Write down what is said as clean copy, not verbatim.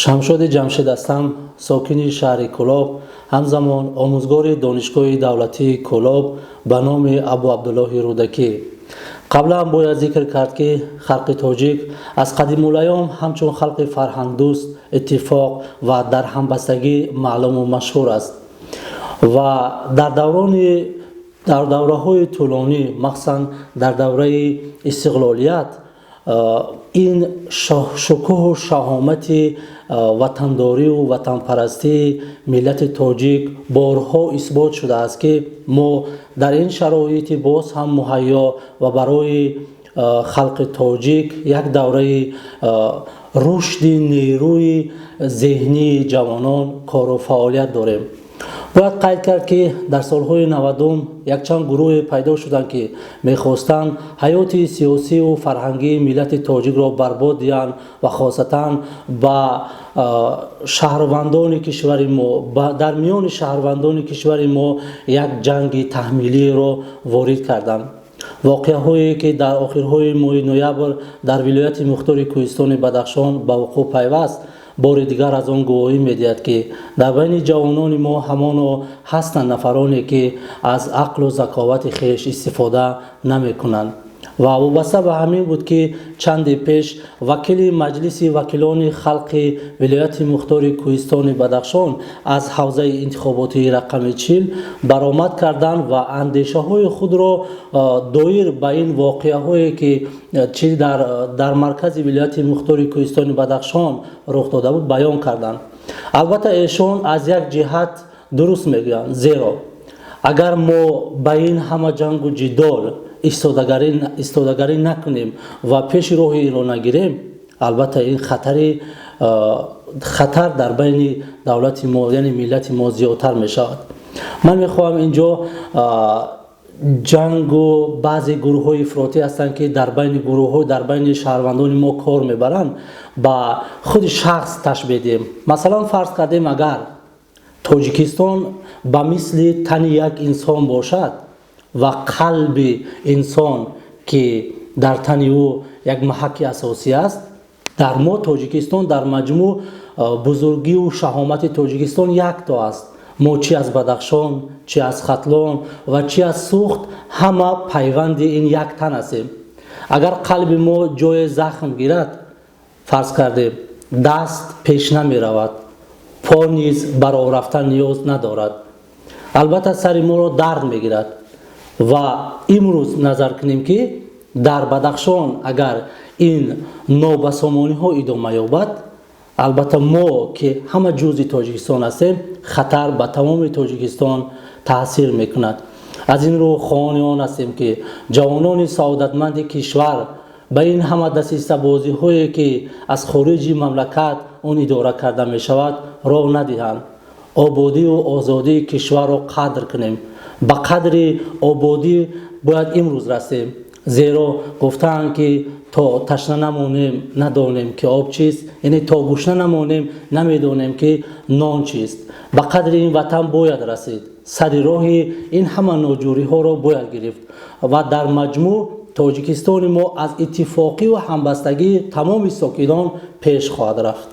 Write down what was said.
Шамшоди Ҷамшед ҳастам, сокини шаҳри Кӯлоб, ҳамзамон омӯзгори Донишгоҳи давлатии Кӯлоб ба номи Абу Абдуллоҳи Рӯдакӣ. Қаблан бояд зикр кард, ки халқи тоҷик аз қадимулайём ҳамчун халқи фарҳангдӯст, иттифоқ ва дар ҳамбастагӣ маълуму машҳур аст ва дар даврони дар давраҳои тӯлонӣ, махсусан дар давраи истиқлолият, ин шукӯҳу шаҳомати ватандорию ватанпарастии миллати тоҷик борҳо исбот шудааст, ки мо дар ин шароити боз ҳам муҳайё ва барои халқи тоҷик як давраи рушди нерӯи зеҳнии ҷавонон кору фаъолият дорем. Бояд қайд кард, ки дар солҳои 90-ум якчанд гурӯҳе пайдо шуданд, ки мехостанд ҳаёти сиёсиву фарҳангии миллати тоҷикро барбод диҳанд ва хосатан ба шаҳрвандони кишвари мо, дар миёни шаҳрвандони кишвари мо як ҷанги таҳмилиро ворид карданд. Воқеаҳое, ки дар охирҳои моҳи ноябр дар вилояти мухтори Кӯҳистони Бадахшон ба вуқӯъ пайваст, бори дигар аз он гувоҳӣ медиҳад, ки дар байни ҷавонони мо ҳамоно ҳастанд нафароне, ки аз ақлу заковати хеш истифода намекунанд. Ва вобаста ба ҳамин буд, ки чанде пеш вакили Маҷлиси вакилони халқи вилояти мухтори Кӯҳистони Бадахшон аз ҳавзаи интихоботии рақами 40 баромад карданд ва андешаҳои худро доир ба ин воқеаҳое, ки чи дар маркази вилояти мухтори Кӯҳистони Бадахшон рух дода буд, баён карданд. Албатта, эшон аз як ҷиҳат дуруст мегӯянд, зеро агар мо ба ин ҳама ҷангу ҷидол истодагарӣ накунем ва пеши роҳи инро нагирем, албатта, ин хатар дар байни давлати мо, яъне миллати мо, зиёдтар мешавад. Ман мехоҳам инҷо ҷангу баъзе гурӯҳҳои ифротӣ ҳастанд, ки дар байни гурӯҳҳо, дар байни шаҳрвандони мо кор мебаранд, ба худи шахс ташбеҳ диҳем. Масалан, фарз кардем, агар Тоҷикистон ба мисли тани як инсон бошад ва қалби инсон, ки дар тани ӯ як маҳаки асосӣ аст, дар мо Тоҷикистон, дар маҷмӯъ бузургиву шаҳомати Тоҷикистон якто аст. Мо чи аз Бадахшон, чи аз Хатлон ва чи аз Суғд, ҳама пайванди ин як тан ҳастем. Агар қалби мо ҷое захм гирад, фарз кардем, даст пеш намеравад, по низ ба роҳ рафтан ниёз надорад, албатта, сари моро дард мегирад. Ва имрӯз назар кунем, ки дар Бадахшон агар ин нобасомониҳо идома ёбад, албатта, мо, ки ҳама ҷузъи Тоҷикистон ҳастем, хатар ба тамоми Тоҷикистон таъсир мекунад. Аз ин рӯ хоҳони он ҳастем, ки ҷавонони саодатманди кишвар ба ин ҳама дасисабозиҳое, ки аз хориҷи мамлакат он идора карда мешавад, роҳ надиҳанд. Ободиву озодии кишварро қадр кунем. Ба қадри ободӣ бояд имрӯз расем, зеро гуфтаанд, ки то ташна намонем, надонем, ки об чист, яъне то гушна намонем, намедонем, ки нон чист. Ба қадри ин ватан бояд расид, сари роҳи ин ҳама ноҷӯриҳоро бояд гирифт ва дар маҷмӯъ Тоҷикистони мо аз иттифоқиву ҳамбастагии тамоми сокинон пеш хоҳад рафт.